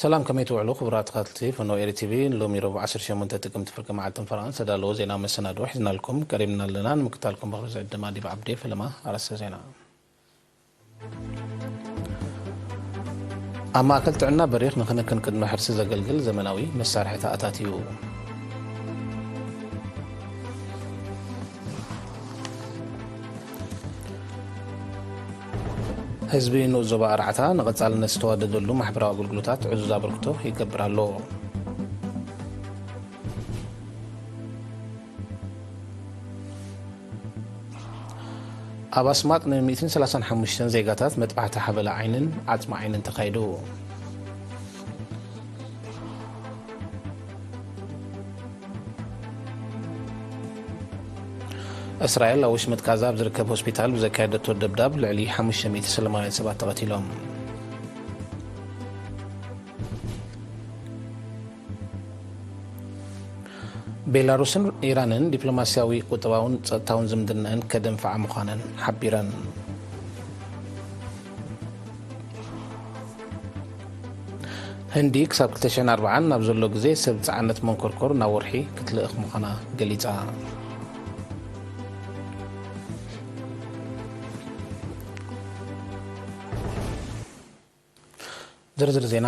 ሰላም፣ ከመይ ትውዕሉ ክቡራት ተኸታተልቲ ፈኖ ኤሪ ቲቪ? ሎሚ ረቡዕ ዓሰርተ ሸሞንተ ጥቅምቲ ፍርቂ መዓልትን ፈረቓን ዝተዳለወ ዜና መሰናድኦ ሒዝናልኩም ቀሪብና ኣለና። ንምክታልኩም ብኽብሪ ዝዕድም ኣዲብ ዓብዴ። ፈለማ ኣርእስተ ዜና። ኣብ ማእከል ጥዕና በሪኽ ንክንክን ቅድመ ሕርሲ ዘገልግል ዘመናዊ መሳርሒ ተኣታትዩ። ህዝቢ ንኡስ ዞባ ኣርዓታ ንቐጻልነት ዝተዋደደሉ ማሕበራዊ ኣገልግሎታት ዕዙዝ ኣበርክቶ ይገብር ኣሎ። ኣብ ኣስማጥ ን ሚእትን ሰላሳን ሓሙሽተን ዜጋታት መጥባሕቲ ሓበላ ዓይንን ዓጽሚ ዓይንን ተኻይዱ። እስራኤል ኣብ ወሽመጥ ጋዛ ኣብ ዝርከብ ሆስፒታል ብዘካየደቶ ደብዳብ ልዕሊ ሓሙሽተ ሚእቲ ሰላማውያን ሰባት ተቐቲሎም። ቤላሩስን ኢራንን ዲፕሎማስያዊ፣ ቁጠባውን ጸጥታውን ዝምድናኣን ከደንፍዓ ምዃነን ሓቢረን። ህንዲ ክሳብ ክልተ ሽሕን ኣርባዓን ናብ ዘሎ ግዜ ሰብ ጸዓነት መንኮርኮር ናብ ወርሒ ክትልእኽ ምዃና ገሊጻ። ዝርዝር ዜና።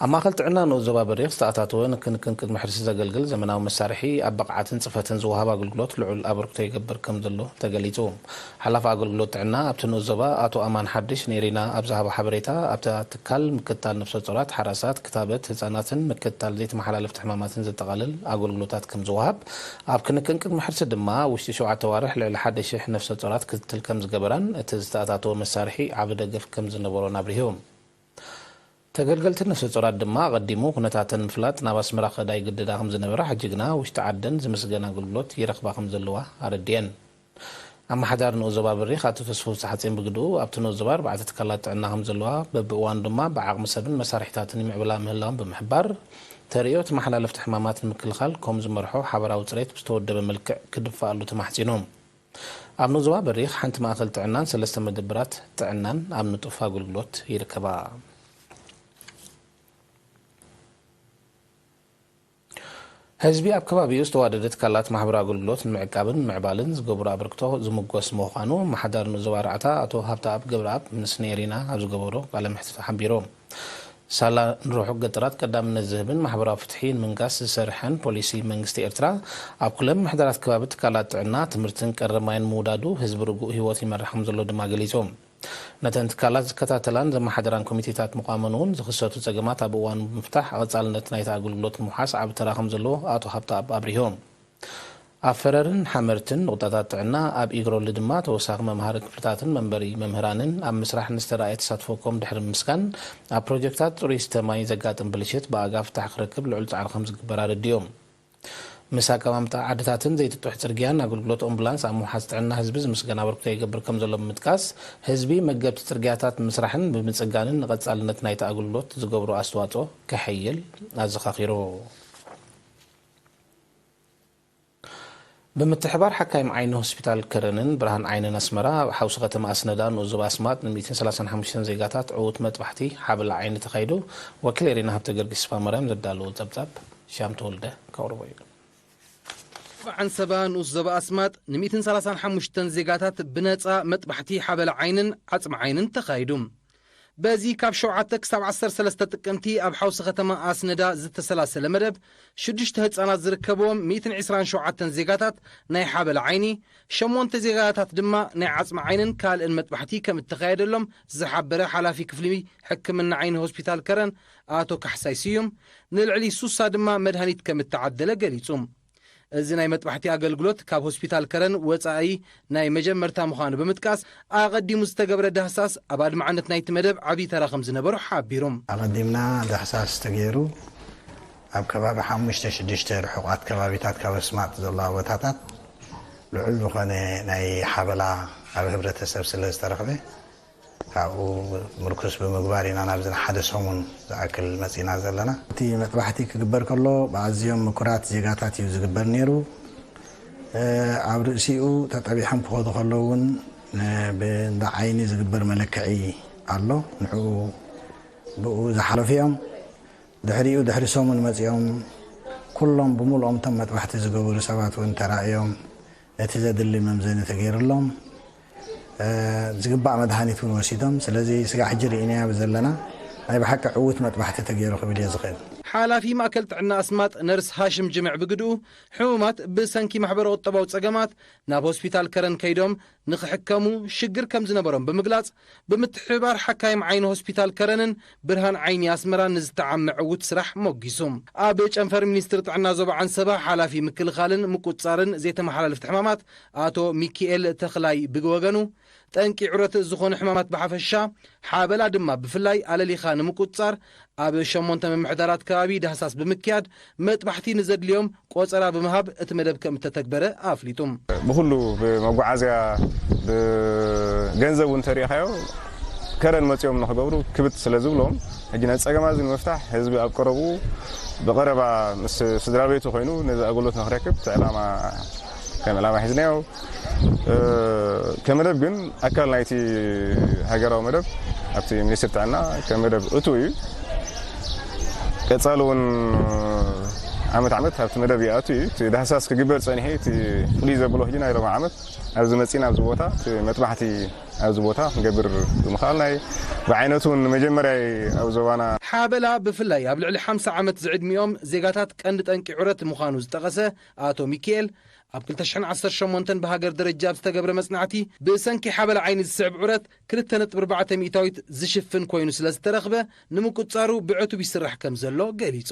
ኣብ ማእከል ጥዕና ንኡስ ዞባ በሪኽ ዝተኣታተወ ንክንክን ቅድመ ሕርሲ ዘገልግል ዘመናዊ መሳርሒ ኣብ ብቕዓትን ጽፈትን ዝወሃብ ኣገልግሎት ልዑል ኣበርክቶ ይገብር ከም ዘሎ ተገሊጹ። ሓላፊ ኣገልግሎት ጥዕና ኣብቲ ንኡስ ዞባ ኣቶ ኣማን ሓድሽ ንኤሪና ኣብ ዝሃቦ ሓበሬታ፣ ኣብታ ትካል ምክትታል ነፍሰ ጾራት፣ ሓራሳት፣ ክታበት ህጻናትን ምክትታል ዘይተመሓላለፍቲ ሕማማትን ዘጠቓልል ኣገልግሎታት ከም ዝወሃብ፣ ኣብ ክንክን ቅድመ ሕርሲ ድማ ውሽጢ ሸውዓተ ኣዋርሕ ልዕሊ ሓደ ሽሕ ነፍሰ ጾራት ክትትል ከም ዝገበራን እቲ ዝተኣታተወ መሳርሒ ዓቢ ደገፍ ከም ዝነበሮን ኣብሪሁ። ተገልገልቲ ነፍሰ ጾራት ድማ ኣቐዲሙ ኩነታተን ምፍላጥ ናብ ኣስመራ ክኸዳ ይግደዳ ከም ዝነበራ፣ ሕጂ ግና ውሽጢ ዓደን ዝምስገን ኣገልግሎት ይረኽባ ከም ዘለዋ ኣረድኤን። ኣመሓዳሪ ንኡስ ዞባ በሪኽ ኣቶ ተስፉ ፍስሓጽዮን ብግድኡ፣ ኣብቲ ንኡስ ዞባ ኣርባዕተ ትካላት ጥዕና ከም ዘለዋ፣ በብእዋኑ ድማ ብዓቕሚ ሰብን መሳርሒታትን ይምዕብላ ምህላውን ብምሕባር፣ ተርእዮ ተመሓላለፍቲ ሕማማት ንምክልኻል ኮም ዝመርሖ ሓበራዊ ጽሬት ብዝተወደበ መልክዕ ክድፋኣሉ ተማሕጺኑ። ኣብ ንኡስ ዞባ በሪኽ ሓንቲ ማእከል ጥዕናን ሰለስተ መደበራት ጥዕናን ኣብ ንጡፍ ኣገልግሎት ይርከባ። ህዝቢ ኣብ ከባቢኡ ዝተዋደደ ትካላት ማሕበራዊ ኣገልግሎት ንምዕቃብን ንምዕባልን ዝገብሮ ኣበርክቶ ዝምጎስ ምዃኑ ኣመሓዳሪ ንኡስ ዞባ ኣርዓታ ኣቶ ሃብተኣብ ገብረኣብ ምስ ኔሪና ኣብ ዝገበሮ ቃለ መሕትት ሓቢሩ። ሳላ ንርሑቕ ገጠራት ቀዳምነት ዝህብን ማሕበራዊ ፍትሒ ንምንጋስ ዝሰርሕን ፖሊሲ መንግስቲ ኤርትራ፣ ኣብ ኩለን ምምሕዳራት ከባቢ ትካላት ጥዕና፣ ትምህርትን ቀረብ ማይን ምውዳዱ ህዝቢ ርጉእ ህይወት ይመርሕ ከም ዘሎ ድማ ገሊጹ። ነተን ትካላት ዝከታተላን ዘመሓድራን ኮሚቴታት ምዃመን እውን ዝኽሰቱ ጸገማት ኣብ እዋኑ ብምፍታሕ ቀጻልነት ናይቲ ኣገልግሎት ምውሓስ ዓቢ ተራ ከም ዘለዎ ኣቶ ሃብተኣብ ኣብሪሁ። ኣብ ፈረርን ሓመርትን ንቑጣታት ጥዕና፣ ኣብ ኢግሮሊ ድማ ተወሳኺ መምሃሪ ክፍልታትን መንበሪ መምህራንን ኣብ ምስራሕ ንዝተራእየ ተሳትፎ ኮም ድሕሪ ምምስጋን፣ ኣብ ፕሮጀክታት ጽሩይ ዝስተ ማይ ዘጋጥም ብልሽት ብኣጋ ፍታሕ ክረክብ ልዑል ጻዕሪ ከም ዝግበር ኣረዲኡ። ምስ ኣቀማምጣ ዓድታትን ዘይጥጡሕ ጽርግያን ኣገልግሎት ኦምቡላንስ ኣብ ምውሓስ ጥዕና ህዝቢ ዝምስገን ኣበርክቶ ይገብር ከም ዘሎ ብምጥቃስ፣ ህዝቢ መገብቲ ጽርግያታት ብምስራሕን ብምጽጋንን ንቐጻልነት ናይቲ ኣገልግሎት ዝገብሮ ኣስተዋጽኦ ከሐይል ኣዘኻኺሩ። ብምትሕባር ሓካይም ዓይኒ ሆስፒታል ከረንን ብርሃን ዓይንን ኣስመራ፣ ኣብ ሓውሲ ከተማ ኣስነዳ ንኡስ ዞባ ኣስማጥ ን ሚእትን ሰላሳን ሓሙሽተን ዜጋታት ዕዉት መጥባሕቲ ሓበላ ዓይኒ ተኻይዱ። ወኪል ኤሪና ሃብተ ጊዮርጊስ ተስፋማርያም ዘዳለዎ ጸብጻብ ሻም ተወልደ ከቕርቦ እዩ። ኣብ ዓንሰባ ንኡስ ዞባ ኣስማጥ ን ሚእትን ሰላሳን ሓሙሽተን ዜጋታት ብነጻ መጥባሕቲ ሓበላ ዓይንን ዓጽሚ ዓይንን ተኻይዱ። በዚ ካብ ሸውዓተ ክሳብ ዓሰርተ ሰለስተ ጥቅምቲ ኣብ ሓውሲ ከተማ ኣስነዳ ዝተሰላሰለ መደብ፣ ሽዱሽተ ህጻናት ዝርከብዎም ሚእትን ዕስራን ሸውዓተን ዜጋታት ናይ ሓበላ ዓይኒ፣ ሸሞንተ ዜጋታት ድማ ናይ ዓጽሚ ዓይንን ካልእን መጥባሕቲ ከም እተኻየደሎም ዝሓበረ ሓላፊ ክፍሊ ሕክምና ዓይኒ ሆስፒታል ከረን ኣቶ ካሕሳይ ስዩም፣ ንልዕሊ ሱሳ ድማ መድሃኒት ከም እተዓደለ ገሊጹ። እዚ ናይ መጥባሕቲ ኣገልግሎት ካብ ሆስፒታል ከረን ወጻኢ ናይ መጀመርታ ምዃኑ ብምጥቃስ፣ ኣቐዲሙ ዝተገብረ ዳህሳስ ኣብ ኣድማዕነት ናይቲ መደብ ዓብዪ ተራ ከም ዝነበሮ ሓቢሩ። ኣቐዲምና ዳህሳስ ተገይሩ፣ ኣብ ከባቢ ሓሙሽተ ሽዱሽተ ርሑቓት ከባቢታት ካብ ኣስማጥ ዘለዋ ቦታታት ልዑል ዝኾነ ናይ ሓበላ ኣብ ህብረተሰብ ስለ ዝተረኽበ፣ ካብኡ ምርኩስ ብምግባር ኢና ናብዚ ንሓደ ሰሙን ዝኣክል መጺና ዘለና። እቲ መጥባሕቲ ክግበር ከሎ ብኣዝዮም ምኩራት ዜጋታት እዩ ዝግበር ነይሩ። እ፣ ኣብ ርእሲኡ ተጠቢሖም ክኸዱ ከለዉ እውን፣ እ፣ ብእንዳ ዓይኒ ዝግበር መለክዒ ኣሎ። ንዕኡ ብኡ ዝሓለፉ እዮም። ድሕሪኡ ድሕሪ ሰሙን መጺኦም ኩሎም ብምልኦም እቶም መጥባሕቲ ዝገበሩ ሰባት እውን ተራእዮም፣ እቲ ዘድሊ መምዘኒ ተገይሩሎም፣ እ፣ ዝግባእ መድሃኒት እውን ወሲዶም። ስለዚ ስጋዕ ሕጂ ርኢናዮ ዘለና ናይ ብሓቂ ዕዉት መጥባሕቲ ተገይሩ ክብል እየ ዝኽእል። ሓላፊ ማእከል ጥዕና ኣስማጥ ነርስ ሃሽም ጅምዕ ብግድኡ፣ ሕሙማት ብሰንኪ ማሕበረ ቁጠባዊ ጸገማት ናብ ሆስፒታል ከረን ከይዶም ንኽሕከሙ ሽግር ከም ዝነበሮም ብምግላጽ፣ ብምትሕብባር ሓካይም ዓይኒ ሆስፒታል ከረንን ብርሃን ዓይኒ ኣስመራን ንዝተዓመ ዕዉት ስራሕ ሞጊሱ። ኣብ ጨንፈር ሚኒስትሪ ጥዕና ዞባ ዓንሰባ ሓላፊ ምክልኻልን ምቁጽጻርን ዘይተመሓላለፍቲ ሕማማት ኣቶ ሚኪኤል ተኽላይ ብወገኑ፣ ጠንቂ ዑረት ዝኾኑ ሕማማት ብሓፈሻ፣ ሓበላ ድማ ብፍላይ ኣለሊኻ ንምቁጽጻር ኣብ ሸሞንተ ምምሕዳራት ከባቢ ዳህሳስ ብምክያድ መጥባሕቲ ንዘድልዮም ቆጸራ ብምሃብ እቲ መደብ ከም እተተግበረ ኣፍሊጡ። ብኹሉ ብመጓዓዝያ ብገንዘብ እውን ተሪእኻዮ ከረን መፂኦም ንክገብሩ ክብት ስለ ዝብሎም ሕጂ ነዚ ፀገማ እዚ ንምፍታሕ ህዝቢ ኣብ ቀረብኡ ብቐረባ ምስ ስድራ ቤቱ ኮይኑ ነዚ ኣገልግሎት ንክረክብ እቲ ዕላማ ከም ዕላማ ሒዝናዮ። እ፣ ከመደብ ግን ኣካል ናይቲ ሃገራዊ መደብ ኣብቲ ሚኒስትሪ ጥዕና ከመደብ እቱ እዩ። ቀጻሊ እውን ዓመት ዓመት ኣብቲ መደብ ይኣቱ እዩ። እቲ ዳህሳስ ክግበር ጸኒሑ እቲ ፍሉይ ዘብሎ ሕጂ ናይ ሎሚ ዓመት ኣብዚ መጺና ኣብዚ ቦታ እቲ መጥባሕቲ ኣብዚ ቦታ ክንገብር ብምኽኣልና እዩ። ብዓይነቱ እውን ንመጀመርያ ኣብ ዞባና ሓበላ ብፍላይ ኣብ ልዕሊ ሓምሳ ዓመት ዝዕድሚኦም ዜጋታት ቀንዲ ጠንቂ ዑረት ምዃኑ ዝጠቐሰ ኣቶ ሚኪኤል፣ ኣብ ክልተ ሽሕን ዓሰርተ ሸሞንተን ብሃገር ደረጃ ኣብ ዝተገብረ መጽናዕቲ፣ ብሰንኪ ሓበላ ዓይኒ ዝስዕብ ዑረት ክልተ ነጥቢ ኣርባዕተ ሚእታዊት ዝሽፍን ኮይኑ ስለ ዝተረኽበ፣ ንምቁጽጻሩ ብዕቱብ ይስራሕ ከም ዘሎ ገሊጹ።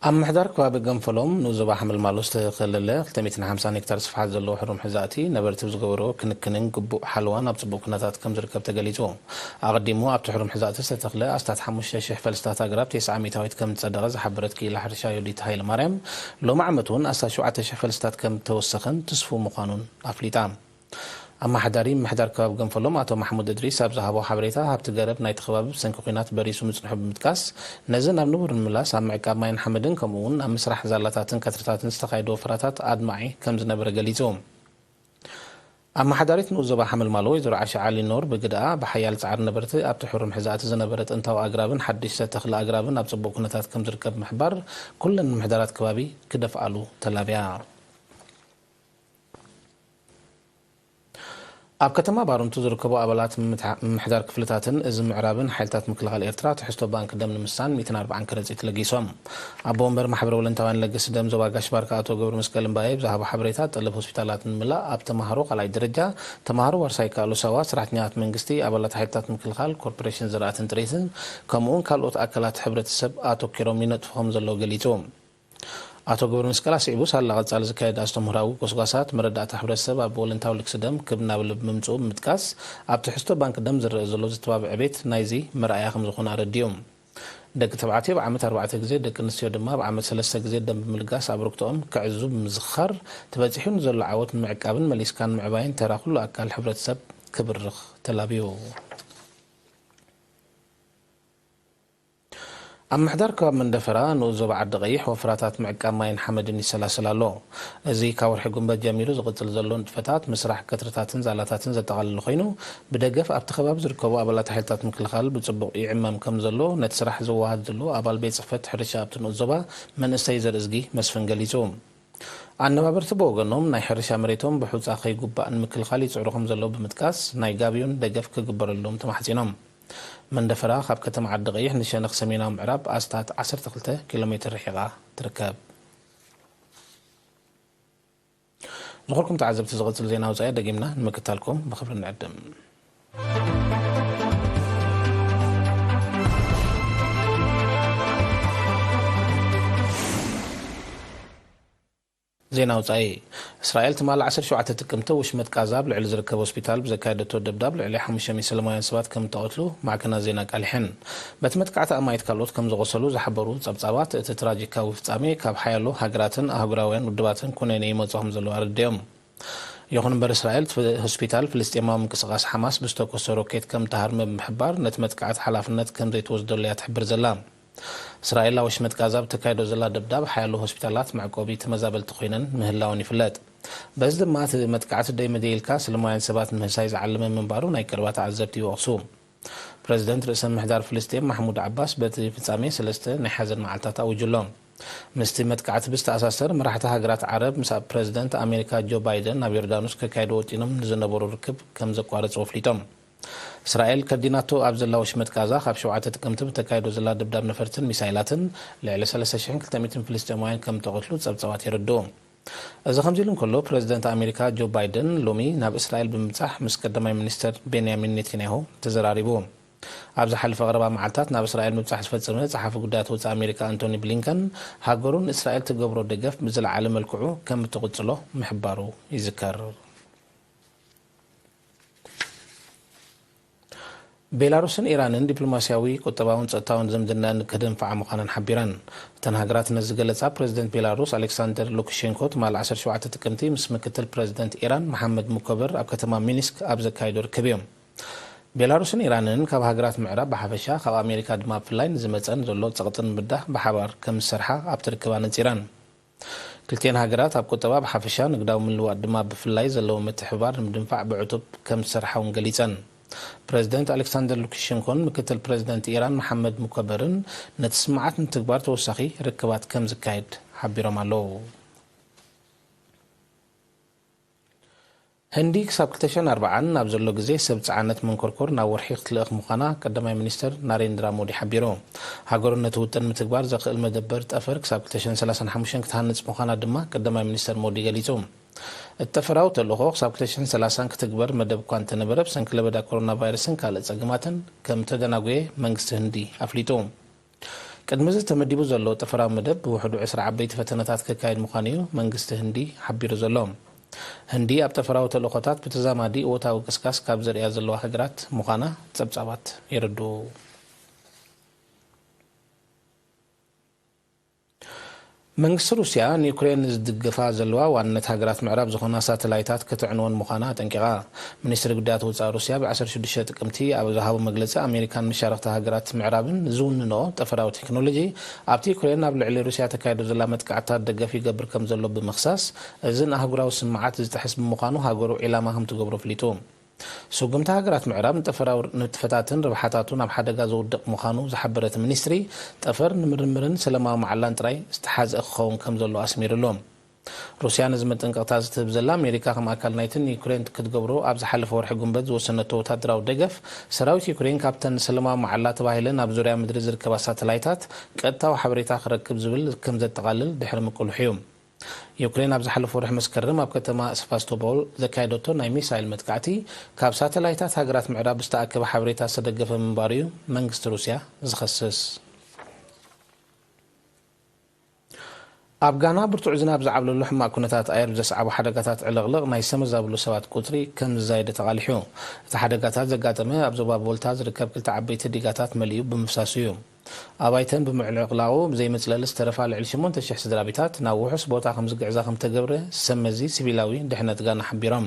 ኣብ ምሕዳር ከባቢ ገንፈሎም ንኡስ ዞባ ሓመልማሎ ዝተኸለለ ክልተ ሚእትን ሓምሳን ሄክታር ስፍሓት ዘለዎ ሕሩም ሕዛእቲ ነበርቲ ብዝገበርዎ ክንክንን ግቡእ ሓለዋን ኣብ ጽቡቕ ኩነታት ከም ዝርከብ ተገሊጹ። ኣቐዲሙ ኣብቲ ሕሩም ሕዛእቲ ዝተተኽለ ኣስታት ሓሙሽተ ሽሕ ፈልስታት ኣግራብ ተስዓ ሚእታዊት ከም ዝጸደቐ ዝሓበረት ክኢላ ሕርሻ ዮዲት ሃይለማርያም፣ ሎሚ ዓመት እውን ኣስታት ሸውዓተ ሽሕ ፈልስታት ከም እተወሰኸን ትስፉው ምዃኑን ኣፍሊጣ። ኣመሓዳሪ ምምሕዳር ከባቢ ገንፈሎም ኣቶ ማሕሙድ እድሪስ ኣብ ዝሃቦ ሓበሬታ፣ ሃብቲ ገረብ ናይቲ ከባቢ ብሰንኪ ኲናት በሪሱ ምጽንሑ ብምጥቃስ፣ ነዚ ናብ ንቡር ንምምላስ ኣብ ምዕቃብ ማይን ሓመድን ከምኡ እውን ኣብ ምስራሕ ዛላታትን ከትርታትን ዝተኻየደ ወፈራታት ኣድማዒ ከም ዝነበረ ገሊጹ። ኣመሓዳሪት ንኡስ ዞባ ሓመልማሎ ወይዘሮ ዓሻ ዓሊ ኖር ብግደኣ፣ ብሓያል ጻዕሪ ነበርቲ ኣብቲ ሕሩም ሕዛእቲ ዝነበረ ጥንታዊ ኣግራብን ሓድሽ ዝተተኽለ ኣግራብን ኣብ ጽቡቕ ኩነታት ከም ዝርከብ ብምሕባር፣ ኩለን ምምሕዳራት ከባቢ ክደፍኣሉ ተላብያ። ኣብ ከተማ ባረንቱ ዝርከቡ ኣባላት ምምትሓ-፣ ምምሕዳር ክፍልታትን እዚ ምዕራብን ሓይልታት ምክልኻል ኤርትራ ትሕዝቶ ባንክ ደም ንምስሳን ሚእትን ኣርባዓን ከረጺት ለጊሶም። ኣቦ ወንበር ማሕበር ወለንታውያን ለገስቲ ደም ዞባ ጋሽ ባርካ ኣቶ ገብረ መስቀል እምባየ ብዝሃቦ ሓበሬታ፣ ጠለብ ሆስፒታላት ንምምላእ ኣብ ተማሃሮ ካልኣይ ደረጃ፣ ተማሃሮ ዋርሳይ ይከኣሎ ሳዋ፣ ሰራሕተኛታት መንግስቲ፣ ኣባላት ሓይልታት ምክልኻል፣ ኮርፖሬሽን ዝራእትን ጥሪትን፣ ከምኡውን ካልኦት ኣካላት ሕብረተሰብ ኣተኲሮም ይነጥፉ ከም ዘለዉ ገሊጹ። ኣቶ ገብረ መስቀል ኣስዒቡ፣ ሳላ ቀጻሊ ዝካየድ ኣስተምህሮኣዊ ጎስጓሳት መረዳእታ ሕብረተሰብ ኣብ ወለንታዊ ልግሲ ደም ክብ ናብ ልብ ምምጽኡ ብምጥቃስ፣ ኣብ ትሕዝቶ ባንክ ደም ዝረአ ዘሎ ዘተባብዕ ዕቤት ናይዚ መርኣያ ከም ዝኾነ ኣረዲኡ። ደቂ ተባዕትዮ ብዓመት ኣርባዕተ ግዜ፣ ደቂ ኣንስትዮ ድማ ብዓመት ሰለስተ ግዜ ደም ብምልጋስ ኣብ ርክትኦም ክዕዙ ብምዝኽኻር፣ ተበጺሑ ንዘሎ ዓወት ንምዕቃብን መሊስካ ንምዕባይን ተራ ኩሉ ኣካል ሕብረተሰብ ክብርኽ ተላብዩ። ኣብ ምሕዳር ከባቢ መንደፈራ ንኡስ ዞባ ዓዲ ቀይሕ ወፍራታት ምዕቃብ ማይን ሓመድን ይሰላሰል ኣሎ። እዚ ካብ ወርሒ ጉንበት ጀሚሩ ዝቕጽል ዘሎ ንጥፈታት ምስራሕ ከትርታትን ዛላታትን ዘጠቓለለ ኮይኑ፣ ብደገፍ ኣብቲ ከባቢ ዝርከቡ ኣባላት ሓይልታት ምክልኻል ብጽቡቕ ይዕመም ከም ዘሎ ነቲ ስራሕ ዝወሃድ ዘሎ ኣባል ቤት ጽሕፈት ሕርሻ ኣብቲ ንኡስ ዞባ መንእሰይ ዘርእዝጊ መስፍን ገሊጹ። ኣነባበርቲ ብወገኖም ናይ ሕርሻ መሬቶም ብሑጻ ከይጉባእ ንምክልኻል ይጽዕሩ ከም ዘለዉ ብምጥቃስ ናይ ጋብዮን ደገፍ ክግበረሎም ተማሕጺኖም። መንደፈራ ካብ ከተማ ዓዲ ቀይሕ ንሸነኽ ሰሜናዊ ምዕራብ ኣስታት ዓሰርተ ክልተ ኪሎ ሜትር ርሒቓ ትርከብ። ዝኸበርኩም ተዓዘብቲ ዝቕጽል ዜና ወጻኢ ደጊምና ንምክታልኩም ብኽብሪ ንዕድም። ዜና ወጻኢ። እስራኤል ትማሊ ዓሰርተ ሸውዓተ ጥቅምቲ ወሽመጥ ጋዛ ኣብ ልዕሊ ዝርከብ ሆስፒታል ብዘካየደቶ ደብዳብ ልዕሊ ሓሙሽተ ሚእቲ ሰላማውያን ሰባት ከም እተቐትሉ ማዕከናት ዜና ኣቃሊሐን። በቲ መጥቃዕቲ ኣማኢት ካልኦት ከም ዝቖሰሉ ዝሓበሩ ጸብጻባት፣ እቲ ትራጂካዊ ፍጻሜ ካብ ሓያሎ ሃገራትን ኣህጉራውያን ውድባትን ኩነኔ ይመጹ ከም ዘለዉ ኣረዲኦም። ይኹን እምበር እስራኤል እቲ ሆስፒታል ፍልስጤማዊ ምንቅስቓስ ሓማስ ብዝተኮሰ ሮኬት ከም እተሃርመ ብምሕባር ነቲ መጥቃዕቲ ሓላፍነት ከም ዘይትወስደሉ እያ ትሕብር ዘላ። እስራኤል ኣብ ወሽመጥ ጋዛ ብተካይዶ ዘላ ደብዳብ ሓያሎ ሆስፒታላት መዕቆቢ ተመዛበልቲ ኮይነን ምህላወን ይፍለጥ። በዚ ድማ እቲ መጥቃዕቲ ደይ መደይ ኢልካ ሰላማውያን ሰባት ንምህሳይ ዝዓለመ ምንባሩ ናይ ቀረባ ተዓዘብቲ ይወቕሱ። ፕረዚደንት ርእሰ ምሕዳር ፍልስጤም ማሕሙድ ዓባስ በቲ ፍጻሜ ሰለስተ ናይ ሓዘን መዓልታት ኣዊጁ ኣሎ። ምስቲ መጥቃዕቲ ብዝተኣሳሰር፣ መራሕቲ ሃገራት ዓረብ ምስ ኣብ ፕረዚደንት ኣሜሪካ ጆ ባይደን ናብ ዮርዳኖስ ከካይዱ ወጢኖም ንዝነበሩ ርክብ ከም ዘቋረጹ ኣፍሊጦም። እስራኤል ከዲናቶ ኣብ ዘላ ወሽመጥ ጋዛ ካብ ሸውዓተ ጥቅምቲ ብተካይዶ ዘላ ደብዳብ ነፈርትን ሚሳይላትን ልዕሊ ሰለስተ ሽሕን ክልተ ሚእትን ፍልስጤማውያን ከም ተቐትሉ ጸብጻባት የረድኡ። እዚ ከምዚ ኢሉ እንከሎ፣ ፕረዚደንት ኣሜሪካ ጆ ባይደን ሎሚ ናብ እስራኤል ብምብጻሕ ምስ ቀዳማይ ሚኒስተር ቤንያሚን ኔታንያሁ ተዘራሪቡ። ኣብ ዝሓለፈ ቀረባ መዓልታት ናብ እስራኤል ምብጻሕ ዝፈጸመ ጸሓፊ ጉዳያት ወጻኢ ኣሜሪካ ኣንቶኒ ብሊንከን፣ ሃገሩ ንእስራኤል ትገብሮ ደገፍ ብዝለዓለ መልክዑ ከም እትቕጽሎ ምሕባሩ ይዝከር። ቤላሩስን ኢራንን ዲፕሎማስያዊ፣ ቁጠባውን ጸጥታውን ዝምድናን ከደንፍዓ ምዃነን ሓቢረን። እተን ሃገራት ነዚ ዝገለጻ ፕረዚደንት ቤላሩስ ኣሌክሳንደር ሉካሼንኮ ትማሊ ዓሰርተ ሸውዓተ ጥቅምቲ ምስ ምክትል ፕረዚደንት ኢራን መሓመድ ሙኮበር ኣብ ከተማ ሚኒስክ ኣብ ዘካየዶ ርክብ እዮም። ቤላሩስን ኢራንን ካብ ሃገራት ምዕራብ ብሓፈሻ፣ ካብ ኣሜሪካ ድማ ብፍላይ ንዝመጸን ዘሎ ጸቕጥን ምብዳህ ብሓባር ከም ዝሰርሓ ኣብቲ ርክብ ኣነጺረን። ክልቲኤን ሃገራት ኣብ ቁጠባ ብሓፈሻ፣ ንግዳዊ ምልውዋጥ ድማ ብፍላይ ዘለዎ ምትሕብባር ንምድንፋዕ ብዕቱብ ከም ዝሰርሓ እውን ገሊጸን። ፕረዚደንት ኣሌክሳንደር ሉካሼንኮን ምክትል ፕረዚደንት ኢራን መሓመድ ሙኮበርን ነቲ ስምምዓት ንትግባር ተወሳኺ ርክባት ከም ዝካየድ ሓቢሮም ኣለዉ። ህንዲ ክሳብ ክልተ ሽሕን ኣርባዓን ኣብ ዘሎ ግዜ ሰብ ጸዓነት መንኮርኮር ናብ ወርሒ ክትልእኽ ምዃና ቀዳማይ ሚኒስተር ናሬንድራ ሞዲ ሓቢሩ። ሃገሩ ነቲ ውጥን ምትግባር ዘኽእል መደበር ጠፈር ክሳብ ክልተ ሽሕን ሰላሳን ሓሙሽተን ክትሃንጽ ምዃና ድማ ቀዳማይ ሚኒስተር ሞዲ ገሊጹ። እቲ ጠፈራዊ ተልእኾ ክሳብ ክልተ ሽሕን ሰላሳን ክትግበር መደብ እኳ እንተነበረ፣ ብሰንኪ ለበዳ ኮሮና ቫይረስን ካልእ ጸገማትን ከም ተደናጎየ መንግስቲ ህንዲ ኣፍሊጡ። ቅድሚ እዚ ተመዲቡ ዘሎ ጠፈራዊ መደብ ብውሕዱ ዕስራ ዓበይቲ ፈተነታት ከካይድ ምዃኑ እዩ መንግስቲ ህንዲ ሓቢሩ ዘሎ። ህንዲ ኣብ ጠፈራዊ ተልእኾታት ብተዛማዲ እወታዊ ቅስቃስ ካብ ዘርእያ ዘለዋ ሃገራት ምዃና ጸብጻባት የረድኡ። መንግስቲ ሩስያ ንዩክሬን ዝድግፋ ዘለዋ ዋንነት ሃገራት ምዕራብ ዝኾና ሳተላይታት ከተዕንወን ምዃና ኣጠንቂቓ። ሚኒስትሪ ጉዳያት ወጻኢ ሩስያ ብ ዓሰርተ ሽዱሽተ ጥቅምቲ ኣብ ዝሃቦ መግለጺ፣ ኣሜሪካን መሻርኽቲ ሃገራት ምዕራብን ዝውንንኦ ጠፈራዊ ቴክኖሎጂ ኣብቲ ዩክሬን ኣብ ልዕሊ ሩስያ ተካይዶ ዘላ መጥቃዕትታት ደገፍ ይገብር ከም ዘሎ ብምኽሳስ፣ እዚ ንኣህጉራዊ ስምምዓት ዝጥሕስ ብምዃኑ ሃገሩ ዒላማ ከም ትገብሮ ኣፍሊጡ። ስጉምቲ ሃገራት ምዕራብ ንጠፈራዊ ንጥፈታትን ርብሓታቱን ኣብ ሓደጋ ዘውድቕ ምዃኑ ዝሓበረ እቲ ሚኒስትሪ፣ ጠፈር ንምርምርን ሰላማዊ መዓላን ጥራይ ዝተሓዝአ ክኸውን ከም ዘለዎ ኣስሚሩሉ። ሩስያ ነዚ መጠንቀቕታ እዚ ትህብ ዘላ፣ ኣሜሪካ ከም ኣካል ናይቲ ንዩክሬን ክትገብሮ ኣብ ዝሓለፈ ወርሒ ጉንበት ዝወሰነቶ ወታደራዊ ደገፍ፣ ሰራዊት ዩክሬን ካብተን ንሰላማዊ መዓላ ተባሂለን ኣብ ዙርያ ምድሪ ዝርከባ ሳተላይታት ቀጥታዊ ሓበሬታ ክረክብ ዝብል ከም ዘጠቓልል ድሕሪ ምቅልሑ እዩ። ዩክሬን ኣብ ዝሓለፈ ወርሒ መስከረም ኣብ ከተማ ሰቫስቶፖል ዘካየደቶ ናይ ሚሳይል መጥቃዕቲ፣ ካብ ሳተላይታት ሃገራት ምዕራብ ዝተኣከበ ሓበሬታ ዝተደገፈ ምንባሩ እዩ መንግስቲ ሩስያ ዝኸስስ። ኣብ ጋና ብርቱዕ ዝናብ ዝዓብለሉ ሕማቕ ኩነታት ኣየር ብዘስዓቦ ሓደጋታት ዕልቕልቕ ናይ ዝተመዛበሉ ሰባት ቁጽሪ ከም ዝዛየደ ተቓሊሑ። እቲ ሓደጋታት ዘጋጠመ ኣብ ዞባ ቮልታ ዝርከብ ክልተ ዓበይቲ ዲጋታት መሊኡ ብምፍሳሱ እዩ። ኣባይተን ብምዕልቕላቑ ብዘይመጽለሊ ዝተረፋ ልዕሊ ሸሞንተ ሽሕ ስድራ ቤታት ናብ ውሑስ ቦታ ከም ዝግዕዛ ከም ተገብረ ሰብ መዚ ሲቪላዊ ድሕነት ጋና ሓቢሮም።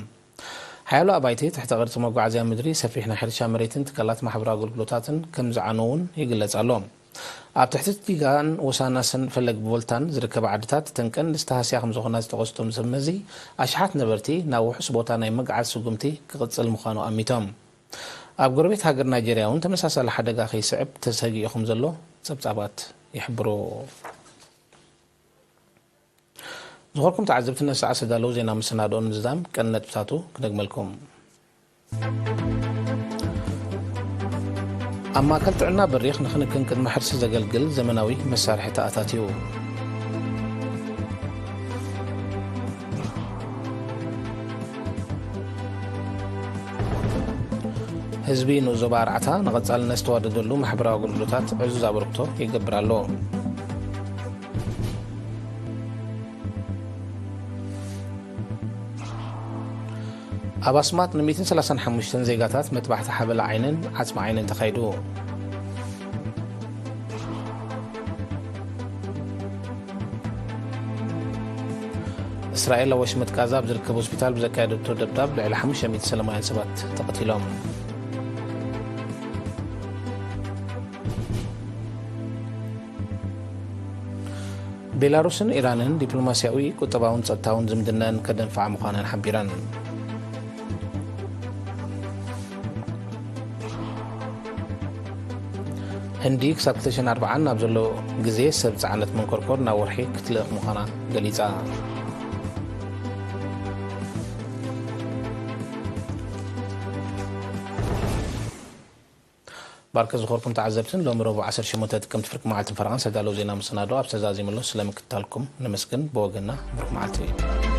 ሓያሎ ኣባይቲ፣ ትሕተ ቅርጺ መጓዓዝያ ምድሪ፣ ሰፊሕ ናይ ሕርሻ መሬትን ትካላት ማሕበራዊ ኣገልግሎታትን ከም ዝዓነዉ እውን ይግለጽ ኣሎ። ኣብ ትሕቲ ዲጋን ወሳናስን ፈለግ ቮልታን ዝርከባ ዓድታት እተን ቀንዲ ዝተሃስያ ከም ዝኾና ዝጠቐሱ እቶም ሰብ መዚ፣ ኣሽሓት ነበርቲ ናብ ውሑስ ቦታ ናይ ምግዓዝ ስጉምቲ ክቕጽል ምዃኑ ኣሚቶም። ኣብ ጎረቤት ሃገር ናይጀርያ እውን ተመሳሳሊ ሓደጋ ከይስዕብ ተሰጊኡ ከም ዘሎ ጸብጻባት ይሕብሩ። ዝኾርኩም ተዓዘብቲ፣ ነዚ ሰዓት ዝተዳለዉ ዜና መሰናድኦ ንምዝዛም ቀንዲ ነጥብታቱ ክደግመልኩም። ኣብ ማእከል ጥዕና በሪኽ ንክንክን ቅድመ ሕርሲ ዘገልግል ዘመናዊ መሳርሒ ተኣታትዩ። ህዝቢ ንኡስ ዞባ ኣርዓታ ንቐጻልነት ዝተዋደደሉ ማሕበራዊ ኣገልግሎታት ዕዙዝ ኣበርክቶ ይገብር ኣሎ። ኣብ ኣስማጥ ን ሚእትን ሰላሳን ሓሙሽተን ዜጋታት መጥባሕቲ ሓበላ ዓይንን ዓጽሚ ዓይንን ተኻይዱ። እስራኤል ኣብ ወሽመጥ ጋዛ ኣብ ዝርከብ ሆስፒታል ብዘካየደቶ ደብዳብ ልዕሊ ሓሙሽተ ሚእቲ ሰላማውያን ሰባት ተቐቲሎም። ቤላሩስን ኢራንን ዲፕሎማስያዊ፣ ቁጠባውን ጸጥታውን ዝምድናን ከደንፍዓ ምዃነን ሓቢረን። ህንዲ ክሳብ ክልተ ሽሕን ኣርባዓን ኣብ ዘሎ ግዜ ሰብ ጸዓነት መንኮርኮር ናብ ወርሒ ክትልእኽ ምዃና ገሊጻ። ባርከ ዝኾርኩም ተዓዘብትን ሎሚ ረቡዕ ዓሰርተ ሸሞንተ ጥቅምቲ ፍርቂ መዓልትን ፈረቓን ዝተዳለዉ ዜና መሰናዶ ኣብ ዝተዛዚመሉ ስለምክትታልኩም ነመስግን። ብወገንና ብሩኽ መዓልቲ።